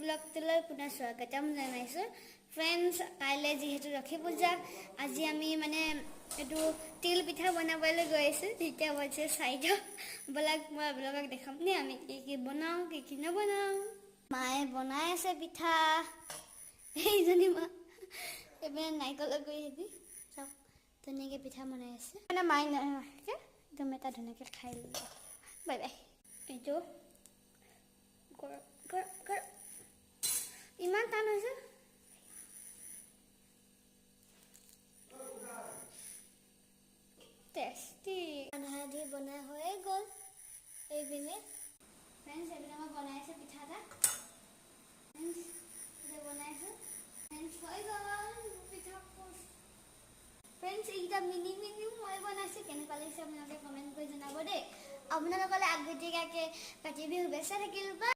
ব্লগটোলৈ পুনৰ স্বাগতম জনাইছোঁ। ফ্ৰেণ্ডছ, কাইলৈ যিহেতু লক্ষী পূজা, আজি আমি মানে এইটো তিল পিঠা বনাবলৈ গৈ আছোঁ। তেতিয়া বলছে 4টা। ব'লক, মই আপোনালোকক দেখাম নে আমি কি কি বনাওঁ, কি কি নবনাওঁ। মায়ে বনাই আছে পিঠা। এইজনী মা। এইপিনে নাৰিকলৰ গুৰি হেৰি চাওক, ধুনীয়াকৈ পিঠা বনাই আছে। মানে মায়ে একদম এটা ধুনীয়াকৈ খাই ল'লো। Bye bye. এইটো গৰম গৰম গৰম, ইমান টান হৈছে। টেষ্টি। আধা আধি বনাই হৈয়ে গ'ল। এইপিনে ফ্ৰেণ্ডছ, এইপিনে মই বনাই আছোঁ পিঠা এটা। ফ্ৰেণ্ডছ, এতিয়া বনাই আছোঁ। ফ্ৰেণ্ডছ, হৈ গ'ল পিঠা। ফ্ৰেণ্ডছ, এইকেইটা মিনি মিনি মই বনাইছোঁ। কেনেকুৱা লাগিছে আপোনালোকে কমেণ্ট কৰি জনাব দেই। আপোনালোকলৈ আগতীয়াকৈ কাতি বিহু শুভেচ্ছা থাকিল। বাই।